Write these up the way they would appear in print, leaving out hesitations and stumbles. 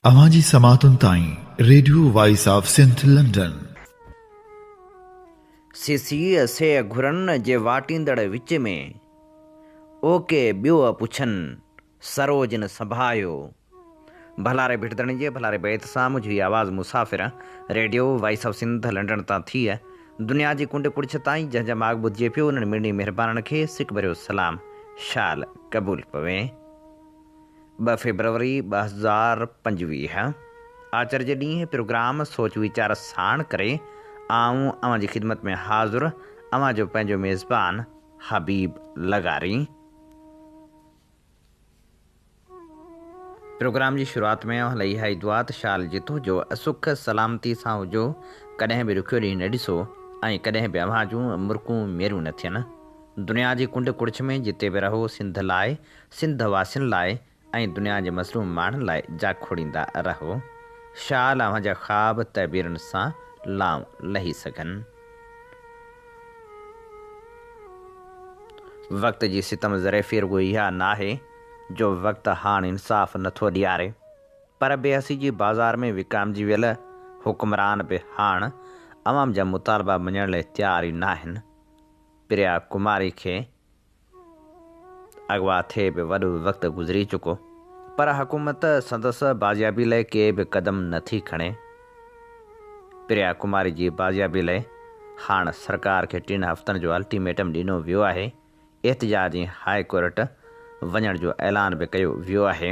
اوهان جي سماعتن تائين radio voice of Sindh London. سسيء سيء گهرن جي واٽيندڙ وچ ۾، اوڪي ٻيو پڇن، سرو جن سنڀايو. ڀلاري ڀٽ ڌڻي جي ڀلاري بيت سان منهنجي هي آواز مسافر radio voice of Sindh London تان ٿي دنيا جي ڪنڊ ڪڙڇ تائين جنهن جا ماڳ ٻڌجي پيو انهن مڙني مهربانن کي سڪ ڀريو سلام شال قبول پوي. 2 فيبروري 2025 آچر جي ڏينهن پروگرام سوچ ويچار ساڻ ڪري آئون اوهان جي خدمت ۾ حاضر اوهان جو پنهنجو ميزبان حبيب لغاري. پروگرام جي شروعات ۾ اوهان لاء اها ئي دعا ته شال جتو جو سک سلامتي سان هجو ڪڏهن به ڏکيو ڏينهن نه ڏسو ۽ ڪڏهن به اوهان جون مرڪون ميريون نه ٿين. دنيا جي ڪنڊ ڪڙڇ ۾ جتي به رهو سنڌ لاء، سنڌ واسين لاء ۽ دنيا جي مظلوم ماڻهن لاء جاکوڙيندا رهو. شال اوهان جا خواب تعبيرن سان لائون لهي سگهن. وقت جي ستم ظريفي رڳو اها ناهي جو وقت هاڻ انصاف نٿو ڏياري پر بي حسي جي بازار ۾ وڪامجي ويل حڪمران به هاڻ عوام جا مطالبا مڃڻ لاء تيار ئي ناهن. پريا ڪماري کي اغوا ٿئي به وڏو وقت گذري چڪو، پر حڪومت سندس بازيابي لئه ڪي به قدم نه ٿي کڻي. پريا ڪماري جي بازيابي لئه هاڻ سرڪار کي ٽن هفتن جو الٽيميٽم ڏنو ويو آهي، احتجاج ۽ هاء ڪورٽ وڃڻ جو اعلان به ڪيو ويو آهي.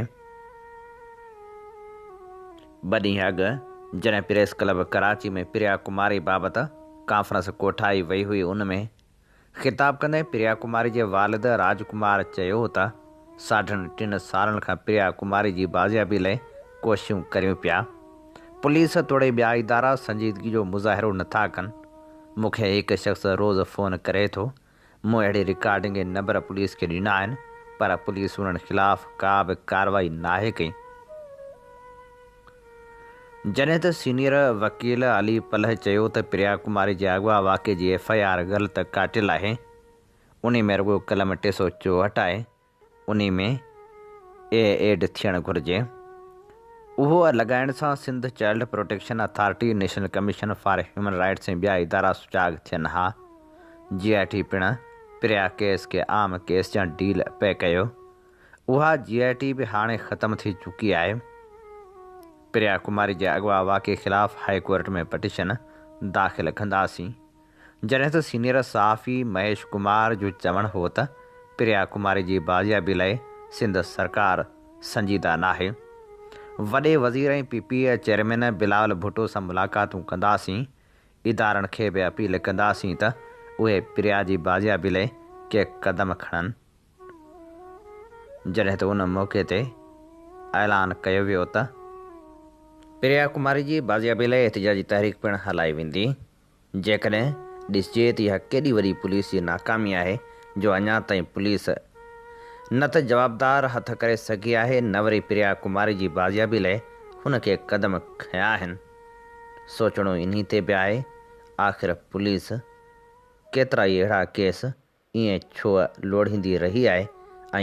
ٻه ڏينهن اڳ جڏهن پريس ڪلب ڪراچي ۾ پريا ڪماري بابت ڪانفرنس ڪوٺائي وئي هئي ان ۾ خطاب ڪندي پريا ڪماري جي والد راج ڪمار چيو ته ساڍن ٽن سالن کان پريا ڪماري جي بازيابي لئه ڪوششون ڪريون پيا پوليس توڙي ٻيا ادارا سنجيدگي جو مظاهرو نٿا ڪن مون کي هڪ شخص روز فون ڪري ٿو مون اهڙي رڪارڊنگ ۽ نمبر پوليس کي ڏنا آهن پر پوليس انهن خلاف ڪا به ڪارروائي ناهي ڪئي. جڏهن ته سينيئر وڪيل علي پلهه چيو ته پريا ڪماري جي اغوا واقعي جي ايف I R غلط ڪاٽيل آهي، انهي ۾ رڳو قلم 364 آهي، انهي ۾ اي ايڊ ٿيڻ گهرجي. اهو لڳائڻ سان Sindh child protection authority, national commission for human rights ۽ ٻيا ادارا سجاڳ ٿين ها. جي آء ٽي پڻ پريا ڪيس کي عام ڪيس جيان ڊيل پئي ڪيو. اها جي آء ٽي به هاڻي ختم ٿي چڪي آهي. پريا ڪماري جي اغوا واقعي خلاف هاء ڪورٽ ۾ پٽيشن داخل ڪنداسين. جڏهن ته سينيئر صحافي مهيش ڪمار جو چوڻ هو ته پريا ڪماري جي بازيابي لاء سنڌ سرڪار سنجيده ناهي، وڏي وزير ۽ P P chairman Bilawal Bhutto سان ملاقاتون ڪنداسين، ادارن کي به اپيل ڪنداسين ته اهي پريا جي بازيابي لاء ڪي قدم کڻن. جڏهن ته ان موقعي تي اعلان ڪيو ويو ته پريا ڪماري جي بازيابي لاء احتجاجي تحريڪ پڻ هلائي ويندي. جيڪڏهن ڏسجي ته اها ڪيڏي وڏي پوليس جي ناڪامي آهي جو اڃا تائين پوليس نه ته جوابدار هٿ ڪري سگهي آهي نه وري پريا ڪماري جي بازيابي لئه هن ڪي قدم کنيا آهن. سوچڻو انهي تي به آهي آخر پوليس ڪيترائي اهڙا ڪيس ائين ڇو لوڙهيندي رهي آهي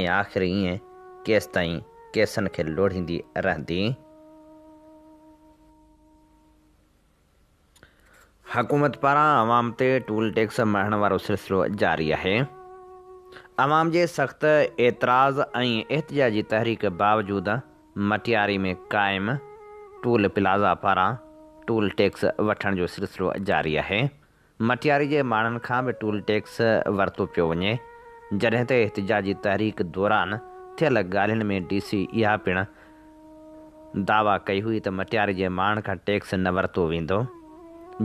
۽ آخر ائين ڪيستائين ڪيسن کي لوڙهيندي رهندي. حڪومت پاران عوام تي ٽول ٽيڪس مڙهڻ وارو سلسلو جاري آهي. عوام جي سخت اعتراض ۽ احتجاجي تحريڪ باوجود مٽياري ۾ قائم ٽول پلازا پاران ٽول ٽيڪس وٺڻ جو سلسلو جاري آهي. مٽياري جي ماڻهن کان به ٽول ٽيڪس ورتو پيو وڃي. جڏهن ته احتجاجي تحريڪ دوران ٿيل ڳالهين ۾ ڊي سي اها پڻ دعويٰ ڪئي هئي ته مٽياري جي ماڻهن کان ٽيڪس نه ورتو ويندو.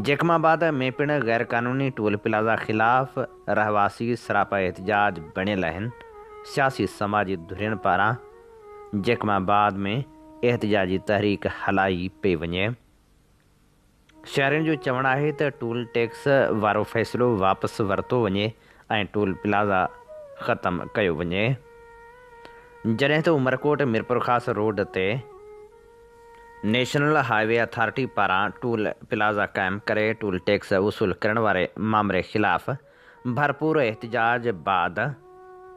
جيڪب آباد ۾ پڻ غيرقانوني ٽول پلازا خلاف رهواسي سراپا احتجاج بڻيل آهن، سياسي سماجي ڌرين پاران جيڪب آباد ۾ احتجاجي تحريڪ هلائي پئي وڃي. شهرين جو چوڻ آهي ته ٽول ٽيڪس وارو فيصلو واپس ورتو وڃي ۽ ٽول پلازا ختم ڪيو وڃي. جڏهن ته عمرڪوٽ ميرپورخاص روڊ تي نيشنل هاء وي اٿارٽي پاران ٽول پلازا قائم ڪري ٽول ٽيڪس وصول ڪرڻ واري مامري خلاف ڀرپور احتجاج بعد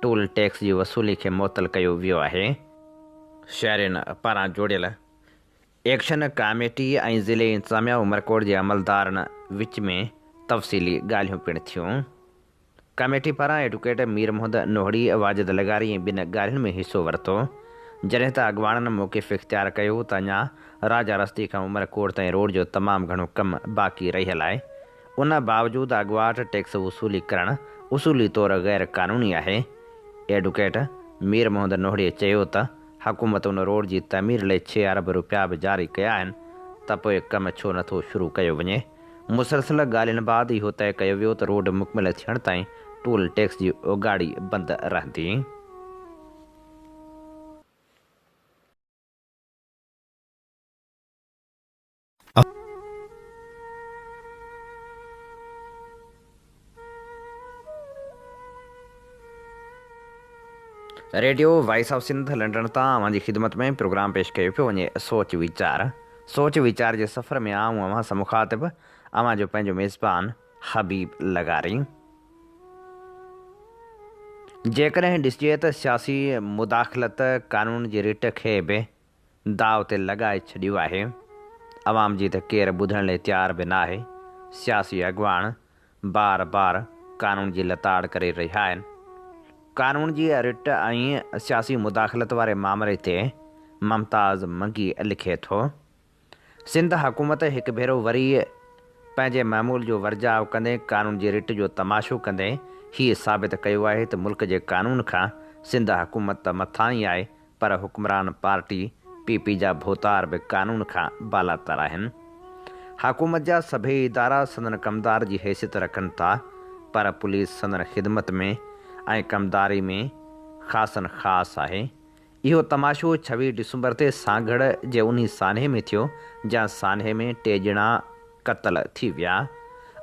ٽول ٽيڪس جي وصولي کي معطل ڪيو ويو آهي. شهرين پاران جوڙيل. ايڪشن ڪاميٽي ۽ ضلعي انتظاميا عمرڪوٽ جي عملدارن وچ ۾ تفصيلي ڳالهيون پڻ ٿيون. ڪميٽي پاران ايڊوڪيٽ مير محمد نوحڙي، واجد لغاري ۽ ٻين ڳالهين ۾ حصو ورتو. جڏهن ته اڳواڻن موقف اختيار ڪيو ته اڃا راجا رستي کان عمر ڪوٽ تائين روڊ جو تمام گهڻو ڪم باقي رهيل آهي، ان باوجود اڳواٽ ٽيڪس وصولي ڪرڻ اصولي طور غير قانوني آهي. ايڊوڪيٽ مير محمد نوحڙي چيو ته حڪومت ان روڊ جي تعمير لئي ڇهه ارب روپيا به جاري ڪيا آهن ته پوء ڪم ڇو نٿو شروع ڪيو وڃي. مسلسل ڳالهين بعد اهو طئي ڪيو ويو ته روڊ مڪمل ٿيڻ تائين ٽول ٽيڪس جي اوڳاڙي بند رهندي. Radio voice of Sindh London تان اوهان جي خدمت ۾ پروگرام پيش ڪيو پيو وڃي سوچ ويچار. سوچ ويچار جي سفر ۾ آئون اوهان سان مخاطب اوهان جو پنهنجو ميزبان حبيب لغاري. جيڪڏهن ڏسجي ته سياسي مداخلت قانون جي رٽ کي به داء تي لڳائي ڇڏيو آهي. عوام جي ته ڪير ٻڌڻ لئي تيار به ناهي. سياسي اڳواڻ بار بار قانون جي لتاڙ ڪري رهيا آهن. قانون جي رٽ ۽ سياسي مداخلت واري مامري تي ممتاز منگي لکي ٿو، سنڌ حڪومت هڪ ڀيرو وري پنهنجي معمول جو ورجاء ڪندي قانون جي رٽ جو تماشو ڪندي هي ثابت ڪيو آهي ته ملڪ جي قانون کان سنڌ حڪومت ته مٿانهين آهي پر حڪمران پارٽي پي پي جا ڀوتار به قانون کان بالاتر آهن. حڪومت جا سڀئي ادارا سندن ڪمدار جي حيثيت رکن ٿا پر پوليس سندن خدمت ۾ ۽ ڪمداري ۾ خاصن خاص آهي. اهو تماشو ڇويهه ڊسمبر تي سانگهڙ جي انهي سانحي ۾ ٿيو جنهن سانحي ۾ ٽي ڄڻا قتل ٿي ويا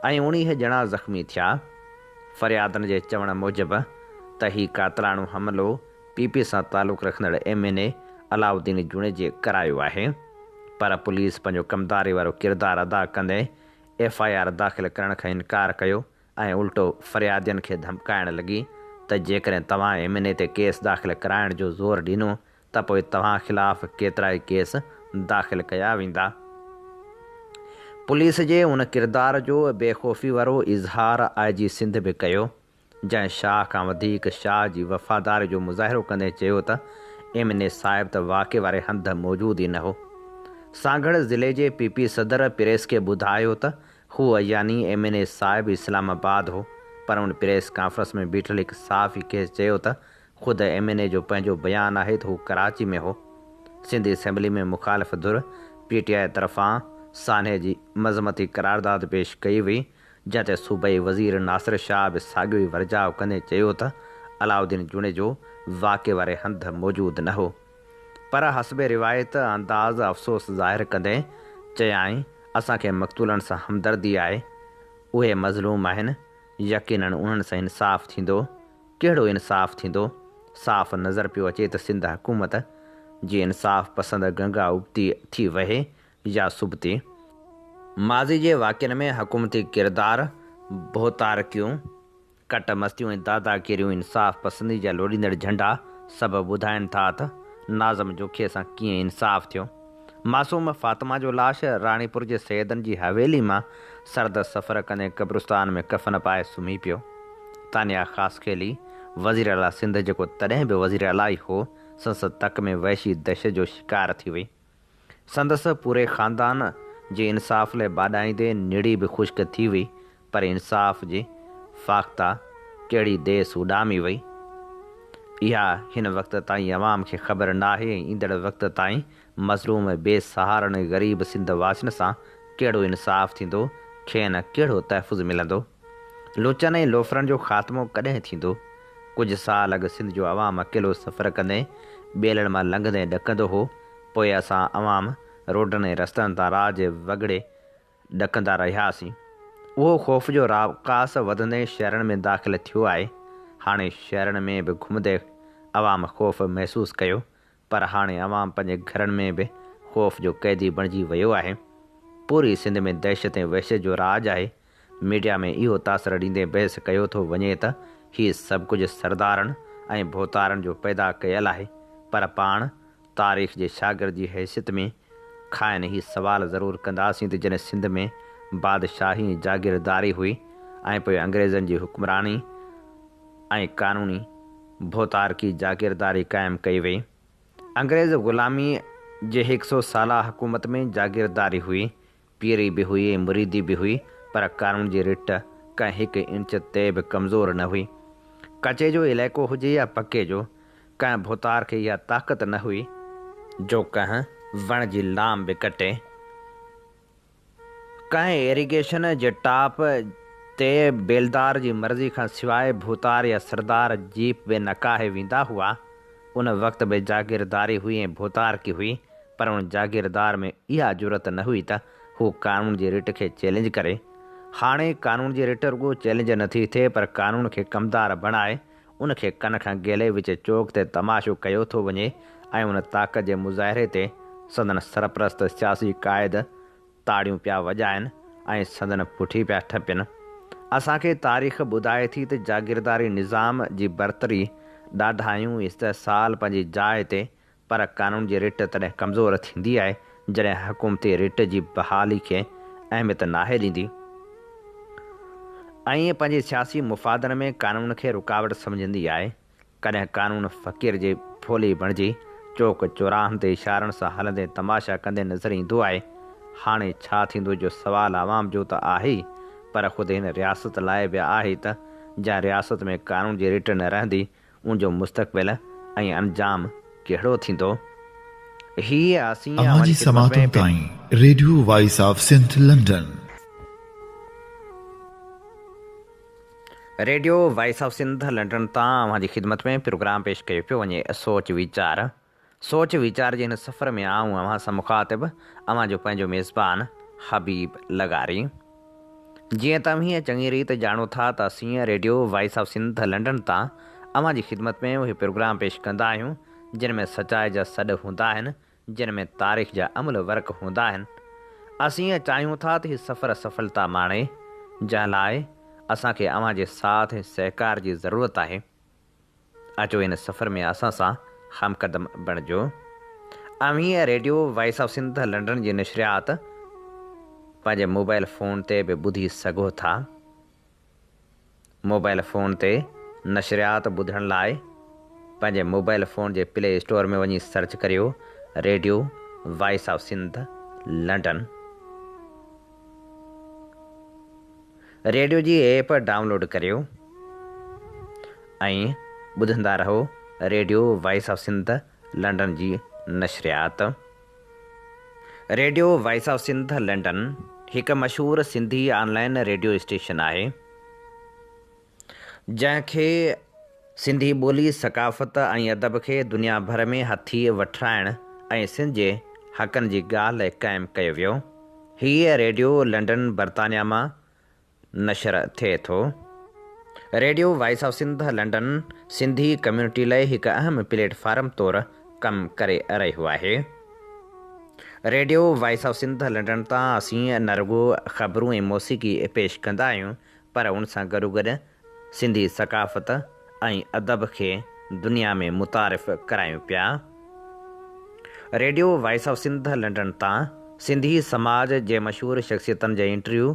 ۽ اوڻيهه ڄڻا زخمي ٿيا. فريادن جي چوڻ موجب ته هي قاتلاڻو حملو پي پي سان تعلق رکندڙ ايم اين اي علاؤالدين جوڻيجي ڪرايو آهي پر پوليس پنهنجو ڪمداري وارو ڪردار ادا ڪندي ايف I R داخل ڪرڻ کان انڪار ڪيو ۽ الٽو فريادين کي ڌمڪائڻ لڳي ته جيڪڏهن توهان ايم اين اي تي ڪيس داخل ڪرائڻ جو زور ڏنو ته پوء توهان خلاف ڪيترائي ڪيس داخل ڪيا ويندا. پوليس جي ان ڪردار جو بي خوفي وارو اظهار آء جي سنڌ به ڪيو. جنهن شاهه کان وڌيڪ شاهه جي وفاداري جو مظاهرو ڪندي چيو ته ايم اين اي صاحب ته واقعي واري هنڌ موجود ئي نه هو. سانگهڙ ضلعي جي پي پي صدر پريس کي ٻڌايو ته هو يعني ايم اين اي صاحب اسلام آباد هو پر ان پريس ڪانفرنس ۾ بيٺل هڪ صحافي کيس چيو ته خود ايم اين اي جو پنهنجو بيان آهي ته هو ڪراچي ۾ هو. سنڌ اسيمبلي ۾ مخالف ڌر پي ٽي آء طرفان سانحي جي مذمتي قرارداد پيش ڪئي وئي جنهن تي صوبائي وزير ناصر شاهه به ساڳيو ئي ورجاء ڪندي چيو ته علاؤالدين جوڻيجو واقعي واري هنڌ موجود نه هو پر حسب روايت انداز افسوس ظاهر ڪندي چيائين اسان کي مقتولن سان همدردي آهي اهي مظلوم آهن يقينن انهن سان انصاف ٿيندو ڪهڙو انصاف ٿيندو صاف نظر پيو اچي ته سنڌ حڪومت جي انصاف پسند گنگا ابتي ٿي وهي يا سبتي. ماضي جي واقعن ۾ حڪومتي ڪردار، ڀوتارڪيون، ڪٽ مستيون ۽ داداگيريون انصاف پسندي جا لوڏيندڙ جهنڊا سڀ ٻڌائين ٿا ته ناظم جوکيي سان ڪيئن انصاف ٿيو. معصوم فاطمه جو لاش راڻيپور جي سيدن جي حويلي مان سرد سفر ڪندي قبرستان ۾ ڪفن پائي سمهي پيو. تانيا خاصخيلي وزيراعليٰ سنڌ جيڪو تڏهن به وزيراعليٰ ئي هو، سنس تڪ ۾ وحشي دهشت جو شڪار ٿي وئي. سندس پوري خاندان جي انصاف لئه ٻاڏائيندي نڙي به خشڪ ٿي وئي پر انصاف جي فاخته ڪهڙي ديس اڏامي وئي، اها هن وقت تائين عوام کي خبر ناهي ۽ ايندڙ وقت تائين مظلوم ۽ بي سهارن ۽ غريب سنڌ واسين سان ڪهڙو انصاف ٿيندو، کين ڪهڙو تحفظ ملندو؟ لوچن ۽ لوفرن جو خاتمو ڪڏهن ٿيندو؟ ڪجهه سال اڳ سنڌ جو عوام اڪيلو سفر ڪندي ٻيلن مان لنگهندي ڏڪندو هو، پوء اسان عوام روڊن ۽ رستن تان راهه جي وڳڙي ڏڪندا رهياسين. اهو خوف جو راڪاس وڌندي شهرن ۾ داخل ٿيو آهي. هاڻي شهرن ۾ به گهمندي عوام خوف محسوس ڪيو، پر هاڻي عوام پنهنجي گهرن ۾ به خوف جو قيدي بڻجي ويو آهي. پوري سنڌ ۾ دهشت ۽ وحشت جو راڄ آهي. ميڊيا ۾ اهو تاثر ڏيندي بحث ڪيو ٿو وڃي ته هي سڀ ڪجهه سردارن ۽ ڀوتارن جو پيدا ڪيل آهي پر پاڻ تاريخ جي شاگرد جي حيثيت ۾ کانئن هي سوال ضرور ڪنداسين ته جڏهن سنڌ ۾ بادشاهي ۽ جاگيرداري هئي ۽ پوء انگريزن جي حڪمراني ۽ قانوني ڀوتارڪي جاگيرداري قائم ڪئي وئي. انگريز غلامي جي هڪ سو سالا حڪومت ۾ جاگيرداري هئي، پيري به هئي ۽ مريدي به هئي، پر قانون جي رٽ ڪنهن هڪ انچ تي به ڪمزور نه هئي. ڪچي جو علائقو هجي يا پڪي جو، ڪنهن ڀوتار کي اها طاقت نه هئي، جو ڪنهن وڻ جي لام به ڪٽي. ڪنهن ايريگيشن جي ٽاپ تي بيلدار جي مرضي کان سواء ڀوتار يا سردار جيپ به نه ڪاهي ويندا هئا. ان وقت به جاگيرداري هئي ۽ ڀوتارڪي هئي، پر ان جاگيردار ۾ اها جرئت نه هئي ته هو قانون جي رٽ کي چئلينج ڪري. هاڻي قانون جي رٽ رڳو چئلينج نٿي ٿئي پر قانون کي ڪمدار بڻائي ان کي ڪن کان گهلي وچ چوڪ تي تماشو ڪيو ٿو وڃي ۽ ان طاقت جي مظاهري تي سندن سرپرست سياسي قائد تاڙيون پيا وڄائن ۽ سندن پٺي پيا ٺپين. اسان کي تاريخ ٻڌائي ٿي ته جاگيرداري نظام جي برتري، ڏاڍايون، استحصال پنهنجي جاء تي پر قانون جي رٽ تڏهن ڪمزور ٿيندي آهي جڏهن حڪومتي رٽ جي بحالي کي اهميت ناهي ڏيندي ۽ پنهنجي سياسي مفادن ۾ قانون کي رڪاوٽ سمجهندي آهي. ڪڏهن قانون فقير جي ڀولي بڻجي چوڪ چوراهن تي اشارن سان هلندي تماشا ڪندي نظر ايندو آهي. هاڻي ڇا ٿيندو جو سوال عوام جو ته آهي ئي پر خود هن رياست لاء به آهي ته جنهن رياست ۾ قانون جي رٽ نه رهندي ان جو مستقبل ۽ انجام ڪهڙو ٿيندو؟ هي اسين اوهان اوهان جي جي خدمت ۾ سماعتن تائين radio voice of Sindh London. Radio voice of Sindh London تان اوهان جي خدمت ۾ پروگرام پيش ڪيو پيو وڃي سوچ ويچار سوچ ويچار جي هن سفر ۾ آئون اوهان سان مخاطب اوهان جو پنهنجو ميزبان حبيب لغاري. جيئن ته اوهين چڱي ريت ڄاڻو ٿا ته اسين radio voice of Sindh London تان اوهان جي خدمت ۾ اهي پروگرام پيش ڪندا آهيون جن ۾ سچائي جا سڏ هوندا آهن جن ۾ تاريخ جا املهه ورق هوندا آهن. اسين چاهيون ٿا ته هي سفر سڦلتا ماڻي جنهن لاء اسان کي اوهان جي ساٿ ۽ سهڪار جي ضرورت آهي. اچو ان سفر ۾ اسان سان هم قدم بڻجو. اوهين radio voice of Sindh London جي نشريات پنهنجي موبائل فون تي به ٻڌي سگهو ٿا. موبائل فون تي نشريات ٻڌڻ لاء پنهنجي موبائل فون جي پلي اسٽور ۾ وڃي سرچ ڪريو radio voice of Sindh London. Radio جي ايپ ڊائونلوڊ ڪريو ۽ ٻڌندا رهو radio voice of Sindh London جي نشريات. Radio voice of Sindh London هڪ مشهور سنڌي آن لائين ريڊيو اسٽيشن آهي، جنهن کي سنڌي ٻولي، ثقافت ۽ ادب کي دنيا ڀر ۾ هٿي وٺرائڻ ۽ سنڌ جي حقن جي ڳالهه لاء قائم ڪيو ويو. هيء ريڊيو لنڊن برطانيا مان نشر ٿئي ٿو. Radio voice of Sindh London Sindhi community لاء هڪ اهم پليٽ فارم طور ڪم ڪري رهيو آهي. Radio voice of Sindh London تان اسين نه رڳو خبرون ۽ موسيقي پيش ڪندا آهيون پر ان سان گڏوگڏ سنڌي ثقافت ۽ ادب کي دنيا ۾ متعارف ڪرايون پيا. Radio voice of Sindh London تان سنڌي سماج جي مشهور شخصيتن جا انٽرويو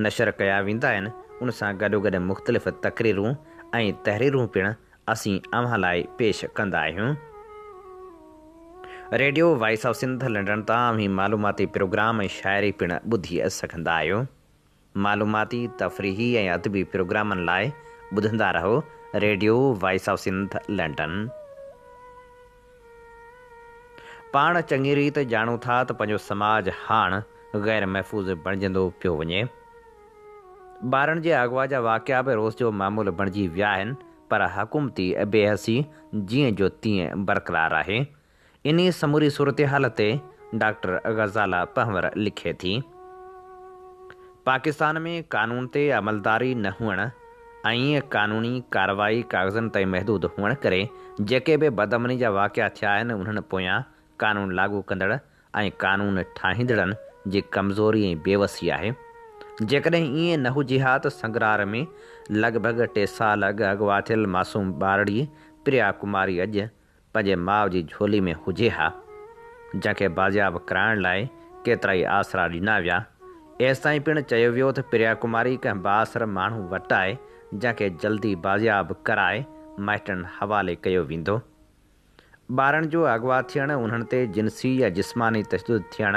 نشر ڪيا ويندا آهن، ان سان گڏوگڏ مختلف تقريرون ۽ تحريرون پڻ اسين اوهان لاء پيش ڪندا آهيون. Radio voice of Sindh London تان اوهين معلوماتي پروگرام ۽ شاعري پڻ ٻڌي سگهندا آهيو. معلوماتي، تفريحي ۽ ادبي پروگرامن لاء ٻڌندا رهو radio voice of Sindh London. پاڻ چڱي ريت ڄاڻون ٿا ته پنهنجو سماج هاڻ غير محفوظ بڻجندو پيو وڃي. ٻارن جي اغوا جا واقعا به روز جو معمول بڻجي ويا آهن پر حڪومتي بي حسي جيئن جو تيئن برقرار آهي. انهيء سموري صورتحال تي ڊاڪٽر غزاله پنهور لکي ٿي. پاڪستان ۾ قانون تي عملداري نه هئڻ ۽ قانوني ڪارروائي ڪاغذن تائين محدود هئڻ ڪري جيڪي به بدامني جا واقعا ٿيا آهن انهن پويان قانون لاڳو ڪندڙ ۽ قانون ٺاهيندڙن جي ڪمزوري ۽ بيوسي آهي. جيڪڏهن ائين نه هجي ها ته سنگرار ۾ لڳ ڀڳ ٽي سال اڳ اغوا ٿيل معصوم ٻارڙي پريا ڪماري اڄ پنهنجي ماء جي جهولي ۾ هجي ها، جنهن کي بازياب ڪرائڻ لاء ڪيترائي آسرا ڏنا ويا. ايستائين پڻ چيو ويو ته پريا ڪماري ڪنهن بااثر ماڻهو وٽ آهي، جنهن کي جلدي بازياب ڪرائي مائٽن حوالي ڪيو ويندو. ٻارن جو اغوا ٿيڻ، انهن تي جنسي يا جسماني تشدد ٿيڻ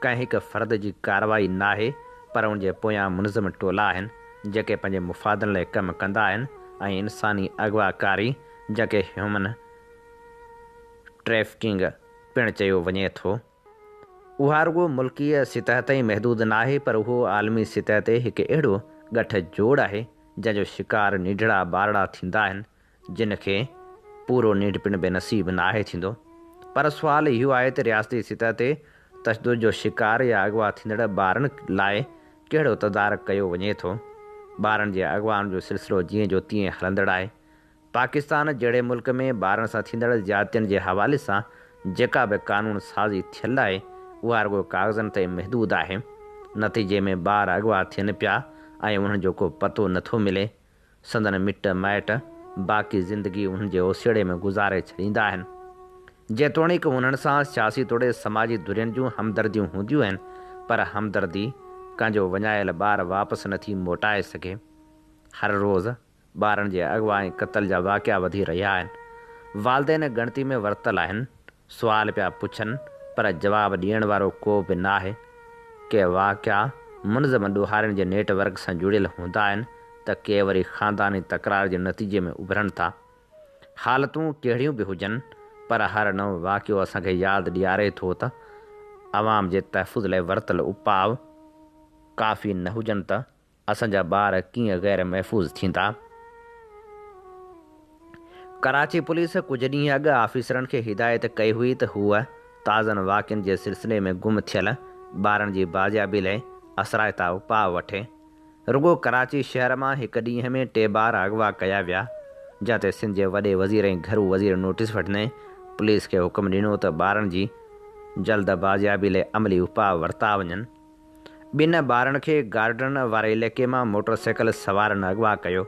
ڪنهن هڪ فرد جي ڪارروائي ناهي پر ان جي پويان منظم ٽولا آهن جيڪي پنهنجي مفادن لاء ڪم ڪندا آهن ۽ انساني اغوا ڪاري جنهن کي هيومن ٽريفڪنگ پڻ چيو وڃي ٿو. اها رڳو ملڪي سطح تائين محدود ناهي پر اهو عالمي سطح تي هڪ اهڙو ڳٺ جوڙ آهي جنهن جو شڪار ننڍڙا ٻارڙا ٿيندا آهن جن کي پورو ننڍپڻ به نصيب ناهي ٿيندو. پر سوال اهو آهي ته رياستي سطح تي تشدد جو شڪار يا اغوا ٿيندڙ ٻارن لاء ڪهڙو تدارڪ ڪيو وڃي ٿو؟ ٻارن جي اغوائن جو سلسلو جيئن جو تيئن هلندڙ آهي. پاڪستان جهڙي ملڪ ۾ ٻارن سان ٿيندڙ زيادتين جي حوالي سان جيڪا به قانون سازي ٿيل آهي اها رڳو ڪاغذن تائين محدود آهي. نتيجي ۾ ٻار اغوا ٿين پيا ۽ انهن جو ڪو پتو نٿو ملي. سندن مٽ مائٽ باقي زندگي انهن جي اوسيئڙي ۾ گذاري ڇڏيندا آهن. جيتوڻيڪ انهن سان سياسي توڙي سماجي ڌرين جون همدرديون هونديون آهن پر همدردي ڪنهن جو وڃايل ٻار واپس نٿي موٽائي سگهي. هر روز ٻارن جي اغوا ۽ قتل جا واقعا وڌي رهيا آهن. والدين ڳڻتي ۾ ورتل آهن، سوال پيا پڇن پر جواب ڏيڻ وارو ڪو به ناهي. ڪي واقعا منظم ڏوهارين جي نيٽ ورڪ سان جڙيل هوندا آهن ته ڪي وري خانداني تڪرار جي نتيجي ۾ اڀرن ٿا. حالتون ڪهڙيون به هجن پر هر نئون واقعو اسان کي ياد ڏياري ٿو ته عوام جي تحفظ لاء ورتل اپاء ڪافي نه هجن ته اسان جا ٻار ڪيئن غير محفوظ ٿيندا؟ ڪراچي پوليس ڪجهه ڏينهن اڳ آفيسرن کي هدايت ڪئي هئي ته هو تازن واقعن جي سلسلي ۾ گم ٿيل ٻارن جي بازيابي لاء اثرائتا اپاء وٺي. رڳو ڪراچي شهر مان هڪ ڏينهن ۾ ٽي ٻار اغوا ڪيا ويا، جنهن تي سنڌ جي وڏي وزير ۽ گهرو وزير نوٽيس وٺندي پوليس کي حڪم ڏنو ته ٻارن جي جلد بازيابي لاء عملي اپاء ورتا وڃن. ٻن ٻارن کي گارڊن واري علائقي مان موٽر سائيڪل سوارن اغوا ڪيو.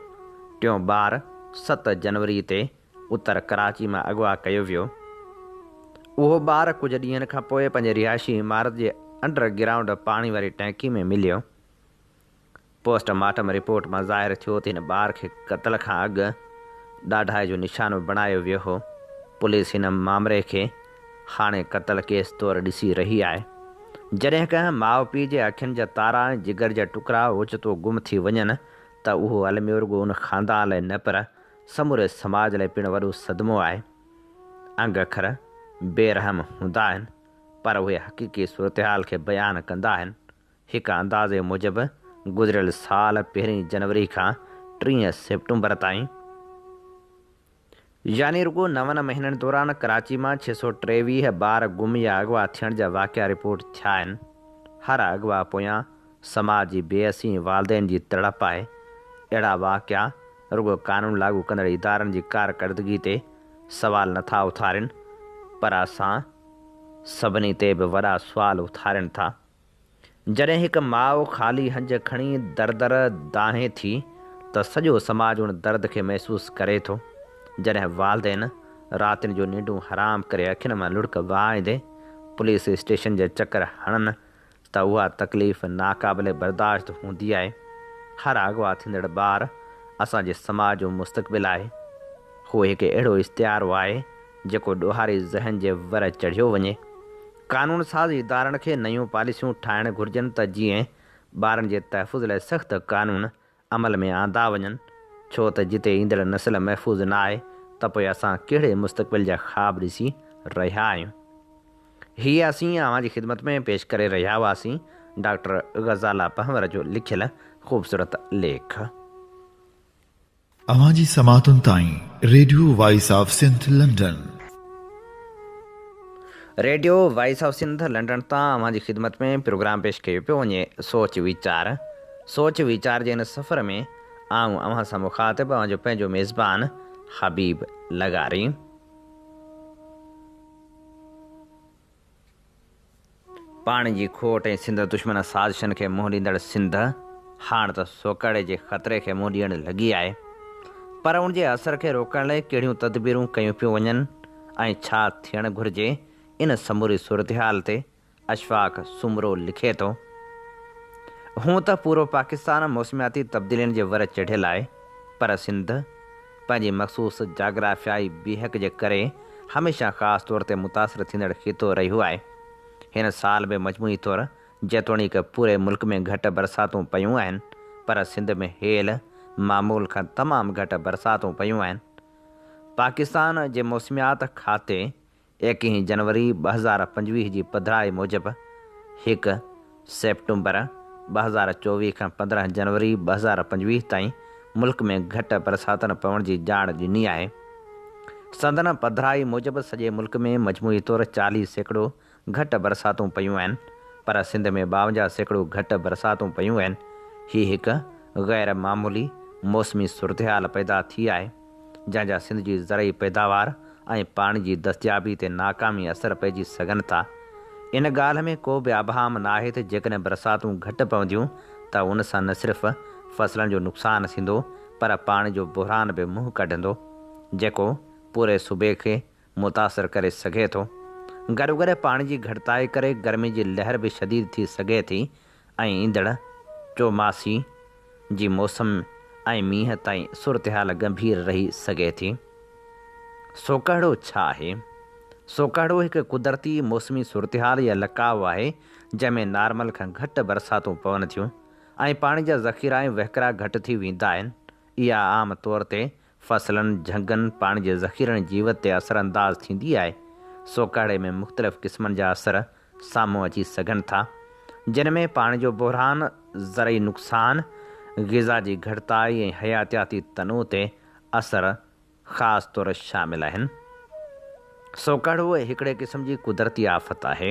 ٽيون ٻار ست جنوري تي اتر ڪراچي مان اغوا ڪيو ويو. اهو ٻار ڪجهه ڏينهن کانپوء پنهنجي رهائشي عمارت جي انڊر گرائونڊ پاڻي واري ٽينڪي ۾ مليو. پوسٽ مارٽم رپورٽ مان ظاهر ٿيو ته هن ٻار کي قتل کان اڳ ڏاڍائي جو نشانو بڻايو ويو هو. پوليس هن مامري کي هاڻي قتل ڪيس طور ڏسي رهي آهي. جڏهن ڪنهن ماء پيء جي اکين جا تارا ۽ جگر جا ٽڪرا اوچتو گم ٿي وڃن ته اهو الميو رڳو ان خاندان لاء نه پر سموري سماج لاء پڻ وڏو صدمو آهي. انگ اکر بي رحم هوندا آهن پر اهي حقيقي صورتحال کي بيان ڪندا آهن. هڪ اندازي موجب گذريل سال پهرين جنوري کان 30 سيپٽمبر تائين يعني رڳو نون مهينن دوران ڪراچي مان 623 ٻار گم يا اغوا ٿيڻ جا واقعا رپورٽ ٿيا آهن. هر اغوا پويان سماج جي بي حسي ۽ والدين جي تڙپ آهي. اهڙا واقعا رڳو قانون لاڳو ڪندڙ ادارن جي ڪارڪردگي تي سوال نٿا اٿارين پر اسان سڀني تي به وڏا سوال اٿارين ٿا. جڏهن هڪ ماء خالي هنج کڻي در در دانهين ٿي ته سڄو سماج ان درد کي محسوس ڪري ٿو. جڏهن والدين راتين جو ننڊون حرام ڪري اکين مان لڙڪ وهائيندي پوليس اسٽيشن جا چڪر هڻن ته اها تڪليف ناقابل برداشت هوندي آهي. هر اغوا ٿيندڙ ٻار اسان جي سماج جو مستقبل آهي. هو هڪ اهڙو استعارو آهي جيڪو ڏوهاري ذهن جي ور چڙهيو وڃي. قانون ساز ادارن کي نيون پاليسيون ٺاهڻ گهرجن ته جيئن ٻارن جي تحفظ لاء سخت قانون عمل ۾ آندا وڃن، ڇو ته جتي ايندڙ نسل محفوظ نه آهي ته پوء اسان ڪهڙي مستقبل جا خواب ڏسي رهيا آهيون. هي اسين اوهان جي خدمت ۾ پيش ڪري رهيا هئاسين ڊاڪٽر غزاله پنهور جو لکيل خوبصورت ليک. اوهان جي سماعتن تائين radio voice of Sindh London. Radio voice of Sindh London تان اوهان جي خدمت ۾ پروگرام پيش ڪيو پيو وڃي سوچ ويچار سوچ ويچار جي هن سفر ۾ آئون اوهان سان مخاطب اوهان جو پنهنجو ميزبان حبيب لغاري. پاڻي جي کوٽ ۽ سنڌ دشمن سازشن کي منهن ڏيندڙ سنڌ هاڻ ته سوڪهڙي جي خطري کي منهن ڏيڻ لڳي آهي پر ان جي اثر کي روڪڻ لاء ڪهڙيون تدبيرون ڪيون پيون وڃن ۽ ڇا ٿيڻ گهرجي ان سموري صورتحال تي اشفاق سومرو لکي ٿو، هونء ته پورو پاڪستان موسمياتي تبديلين جي ور چڙهيل آهي پر سنڌ پنهنجي مخصوص جاگرافيائي بيهڪ جي ڪري هميشه خاص طور تي متاثر ٿيندڙ خطو رهيو آهي. هن سال به مجموعي طور جيتوڻيڪ پوري ملڪ ۾ گهٽ برساتون پيون آهن پر سنڌ ۾ هيل معمول کان تمام گهٽ برساتون پيون آهن. پاڪستان جي موسميات کاتي ايڪيهين جنوري 2025 جي پڌرائي موجب هڪ سيپٽمبر 2024 کان 15 جنوري 2025 تائين ملڪ ۾ گهٽ برساتن پوڻ جي ڄاڻ ڏني آهي. سندن پڌرائي موجب سڄي ملڪ ۾ مجموعي طور 40% گهٽ برساتون پيون آهن پر سنڌ ۾ 52% گهٽ برساتون پيون آهن. هي هڪ غير معمولي موسمي صورتحال پيدا ٿي آهي. جنهن جا سنڌ جي زرعي پيداوار ۽ پاڻي جي دستيابي تي ناڪامي اثر پئجي سگهن ٿا. ان ڳالهه ۾ ڪو به ابهام ناهي ته جيڪڏهن برساتون گهٽ پونديون ته ان سان نه صرف فصلن جو نقصان ٿيندو پر پاڻي جو بحران به منهن ڪڍندو، جيڪو پوري صوبي کي متاثر ڪري سگهي ٿو. گڏوگڏ پاڻي جي گهٽتائي ڪري گرمي جي لهر به شديد ٿي سگهي ٿي ۽ ايندڙ چوماسي جي موسم ۽ مينهن تائين صورتحال ڳنڀير رهي سگهي ٿي. سوڪهڙو ڇا آهي؟ سوڪهڙو هڪ قدرتي موسمي صورتحال يا لقاء آهي، جنهن ۾ نارمل کان گهٽ برساتون پون ٿيون ۽ پاڻي جا ذخيرا ۽ وهڪرا گهٽ ٿي ويندا آهن. اها عام طور تي فصلن، جهنگن، پاڻي جي ذخيرن ۽ جيوت تي اثرانداز ٿيندي آهي. سوڪهڙي ۾ مختلف قسمن جا اثر سامهون اچي سگهن ٿا، جن ۾ پاڻي جو بحران، زرعي نقصان، غذا جي گهٽتائي ۽ حياتياتي تنوع تي اثر خاص طور شامل آهن. سوڪهڙو هڪڙي قسم جي قدرتي آفت آهي.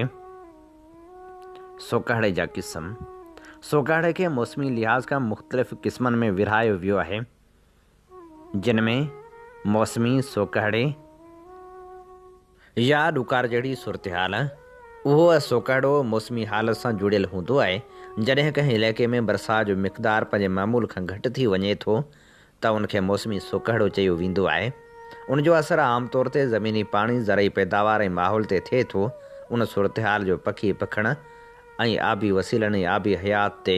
سوڪهڙي جا قسم، سوڪهڙي کي موسمي لحاظ کان مختلف قسمن ۾ ورهايو ويو آهي. جن ۾ موسمي سوڪهڙي يا ڏڪار جهڙي صورتحال، اهو سوڪهڙو موسمي حالت سان جڙيل هوندو آهي، جڏهن ڪنهن علائقي ۾ برسات جو مقدار پنهنجي معمول کان گهٽ ٿي وڃي ٿو ته ان کي موسمي سوڪهڙو چيو ويندو آهي. ان جو اثر عام طور تي زميني پاڻي، زرعي پيداوار ۽ ماحول تي ٿئي ٿو. ان صورتحال جو پکي پکڻ ۽ آبي وسيلن ۽ آبي حيات تي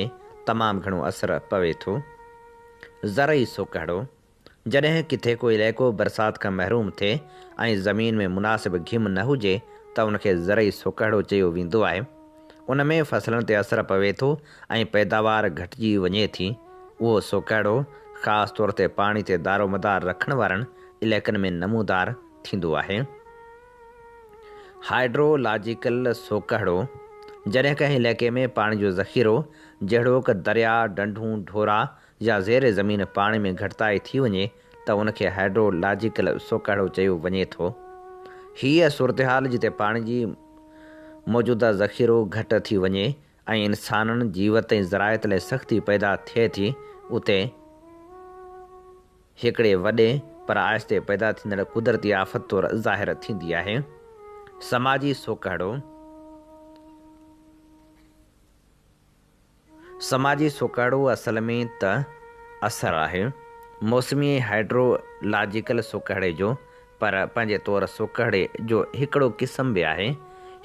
تمام گهڻو اثر پوي ٿو. زرعي سوڪهڙو، جڏهن ڪٿي ڪو علائقو برسات کان محروم ٿئي ۽ زمين ۾ مناسب گهم نه هجي ته ان کي زرعي سوڪهڙو چيو ويندو آهي. ان ۾ فصلن تي اثر پوي ٿو ۽ پيداوار گهٽجي وڃي ٿي. اهو سوڪهڙو خاص طور تي پاڻي تي دارومدار رکڻ وارن علائقن ۾ نمودار ٿيندو آهي. هائيڊرو لاجيڪل سوڪهڙو، جڏهن ڪنهن علائقي ۾ پاڻي جو ذخيرو جهڙوڪ درياء، ڍنڍون، ڍورا يا زير زمين پاڻي ۾ گهٽتائي ٿي وڃي ته ان کي هائيڊرو لاجيڪل سوڪهڙو چيو وڃي ٿو. هيء صورتحال جتي پاڻي جي موجوده ذخيرو گهٽ ٿي وڃي ۽ انسانن، جيوت ۽ زراعت لاء سختي پيدا ٿئي ٿي اتي هڪڙي وڏي پر آهستي پيدا ٿيندڙ قدرتي آفت طور ظاهر ٿيندي آهي. سماجي سوڪهڙو، سماجي سوڪهڙو اصل ۾ ته اثر آهي موسمي ۽ هائيڊرو لاجيڪل سوڪهڙي جو پر پنهنجي طور سوڪهڙي جو هڪڙو قسم به آهي.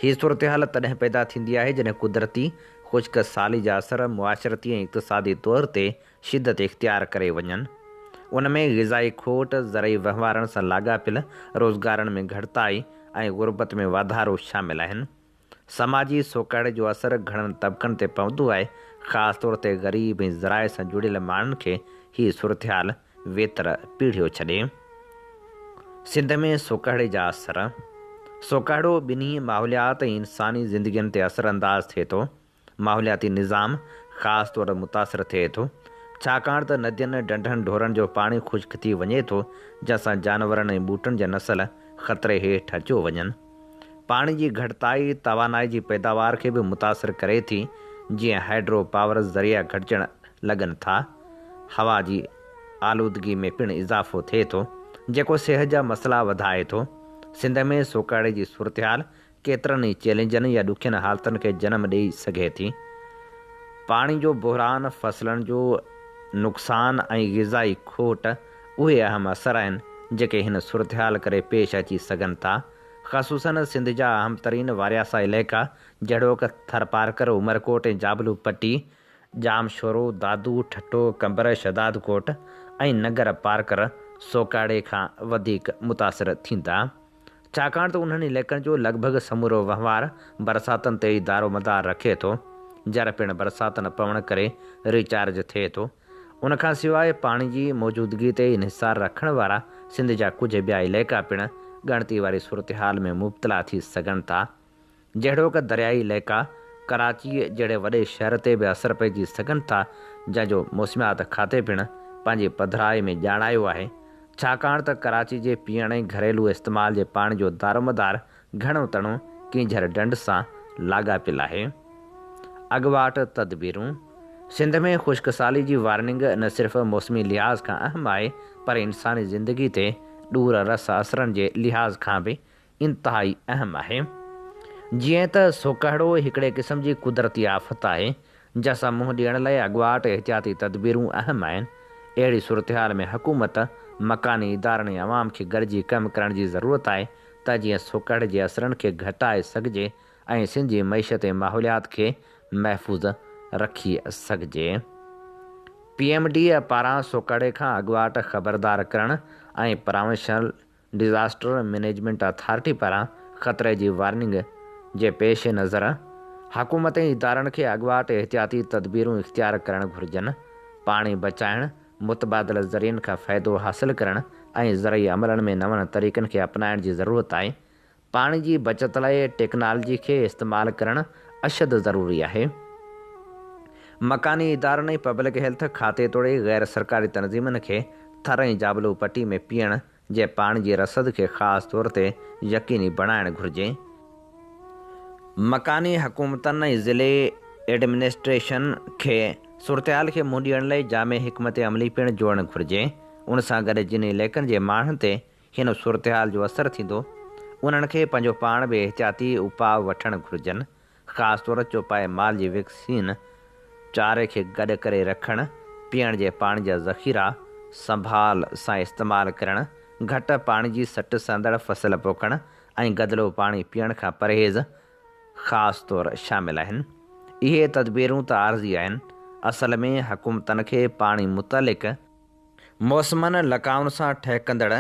هي صورتحال تڏهن پيدا ٿيندي آهي جڏهن قدرتي خشڪ سالي جا اثر معاشرتي ۽ اقتصادي طور تي شدت اختيار ڪري وڃن. ان ۾ غذائي کوٽ، زرعي وهنوارن سان لاڳاپيل روزگارن ۾ گهٽتائي ۽ غربت ۾ واڌارو شامل آهن. سماجي سوڪهڙي جو اثر گهڻن طبقن تي پوندو آهي، خاص طور تي غريب ۽ زراعي سان جڙيل ماڻهن کي هي صورتحال ويتر پيڙهيو ڇڏي. سنڌ ۾ سوڪهڙي جا اثر، سوڪهڙو ٻنهي ماحوليات ۽ انساني زندگين تي اثرانداز ٿئي ٿو. ماحولياتي نظام خاص طور متاثر ٿئي ٿو، ڇاڪاڻ ته ندين، ڍنڍن، ڍورن جو پاڻي خشڪ ٿي وڃي ٿو، جنهن سان جانورن ۽ ٻوٽن جا نسل خطري هيٺ اچيو وڃن. پاڻي جي گهٽتائي توانائي جي پيداوار کي به متاثر ڪري ٿي، جيئن هائيڊرو پاور ذريعا گهٽجڻ لڳن ٿا. هوا جي آلودگي ۾ پڻ اضافو ٿئي ٿو، جيڪو صحت جا مسئلا وڌائي ٿو. سنڌ ۾ سوڪهڙي جي صورتحال ڪيترن ئي چئلينجن يا ڏکين حالتن کي جنم ڏئي سگهي ٿي. پاڻي جو بحران، فصلن جو نقصان ۽ غذائي کوٽ اهي اهم اثر آهن، جيڪي هن صورتحال ڪري پيش اچي سگهن ٿا. خصوصن سنڌ جا اهم ترين وارياسا علائقا جهڙوڪ ٿرپارڪر، عمرڪوٽ ۽ جابلو پٽي، ڄامشورو، دادو، ٺٽو، قمبر، شهدادڪوٽ ۽ ننگر پارڪر سوڪهڙي کان وڌيڪ متاثر ٿيندا. ڇاڪاڻ ته انهن علائقن جو لڳ ڀڳ سمورو وهنوار برساتن تي ئي دارومدار رکي ٿو. جر پڻ برسات نه پوڻ ڪري ريچارج ٿئي ٿو. ان کان سواء پاڻي جي موجودگي تي انحصار رکڻ وارا سنڌ جا ڪجهه ٻيا علائقا پڻ ڳڻتي واري صورتحال ۾ مبتلا ٿي سگهن ٿا. جهڙوڪ دريائي علائقا ڪراچيء جهڙي وڏي شهر تي به اثر پئجي سگهن ٿا جنهن جو موسميات کاتي پڻ پنهنجي پڌرائي ۾ ڄاڻايو آهي ڇاڪاڻ ته ڪراچي جي پيئڻ ۽ گهريلو استعمال جي پاڻي جو دارومدار گهڻو تڻو ڪينجهر ڍنڍ سان لاڳاپيل آهي. اڳواٽ تدبيرون، سنڌ ۾ خشڪ سالي جي وارننگ نه صرف موسمي لحاظ کان اهم آهي پر انساني زندگي تي ڏور رس اثرن جي لحاظ کان به انتهائي اهم آهي. جيئن ته سوڪهڙو هڪڙي قسم جي قدرتي آفت آهي جنهن سان منهن ڏيڻ لاء اڳواٽ احتياطي تدبيرون اهم آهن. اهڙي صورتحال ۾ حڪومت، مڪاني ادارن ۽ عوام کي گڏجي ڪم ڪرڻ جي ضرورت آهي ته جيئن سوڪهڙي جي اثرن کي گهٽائي سگهجي ۽ سنڌ جي معيشت ۽ ماحوليات کي محفوظ رکي سگهجي. پي ايم ڊي پاران سوڪهڙي کان اڳواٽ خبردار ڪرڻ ۽ پراونشل ڊزاسٽر مئنيجمينٽ اٿارٽي پاران خطري جي وارننگ جي پيش نظر حڪومت ۽ ادارن کي اڳواٽ احتياطي تدبيرون اختيار ڪرڻ گهرجن، پاڻي بچائڻ، متبادل ذريعن کان فائدو حاصل ڪرڻ ۽ زرعي عملن ۾ نون طريقن کي اپنائڻ جي ضرورت آهي، پاڻي جي بچت لاء ٽيڪنالجي کي استعمال ڪرڻ اشد ضروري آهي. مڪاني ادارن ۽ پبلڪ هيلٿ کاتي توڙي غير سرڪاري تنظيمن کي ٿر ۽ جابلو پٽي ۾ پيئڻ جي پاڻي جي رسد کي خاص طور تي يقيني بڻائڻ گهرجي. مڪاني حڪومتن ۽ ضلعي ايڊمنسٽريشن کي صورتحال کي منهن ڏيڻ لاء جامع حڪمت عملي پڻ جوڙڻ گهرجي. ان سان گڏ جن علائقن جي ماڻهن تي هن صورتحال جو اثر ٿيندو، انهن کي پنهنجو پاڻ به احتياطي اپاء وٺڻ گهرجن، خاص طور چوپائي مال جي ويڪسين، چاري کي گڏ ڪري رکڻ، پيئڻ جي پاڻي جا ذخيرا سنڀال سان استعمال ڪرڻ، گهٽ پاڻي جي سٽ سهندڙ فصل پوکڻ ۽ گدلو پاڻي پيئڻ کان پرهيز خاص طور شامل آهن. اهي تدبيرون ته عارضي آهن، اصل ۾ حڪومتن کي پاڻي متعلق، موسمن لقائن سان ٺهڪندڙ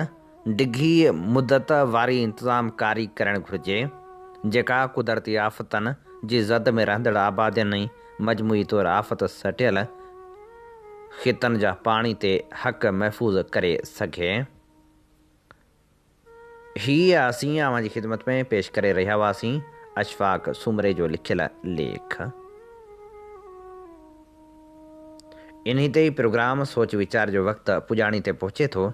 ڊگهي مدت واري انتظام ڪاري ڪرڻ گهرجي، جيڪا قدرتي آفتن جي زد ۾ رهندڙ آبادين ۽ مجموعي طور آفت سٽيل خطن جا پاڻي تي حق محفوظ ڪري سگهي. هي اسين اوهان جي خدمت ۾ پيش ڪري رهيا هئاسين اشفاق سومري جو لکيل ليک. انهي تي ئي پروگرام سوچ ويچار جو وقت پڄاڻي تي پهچي ٿو.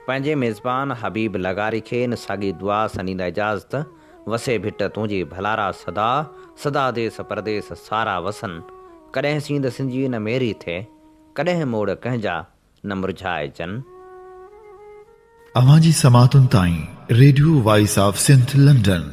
پنهنجي ميزبان حبيب لغاري کي ان ساڳي دعا سان ڏيندا اجازت، وسي ڀٽ تنهنجي ڀلارا سدا، سدا ديس پرديس سارا وسن، ڪڏهن سينڌ سنجي نه ميري ٿئي، ڪڏهن موڙ ڪنهن جا نه مرجهائجن. اوهان جي سماعتن تائين radio voice of Sindh London.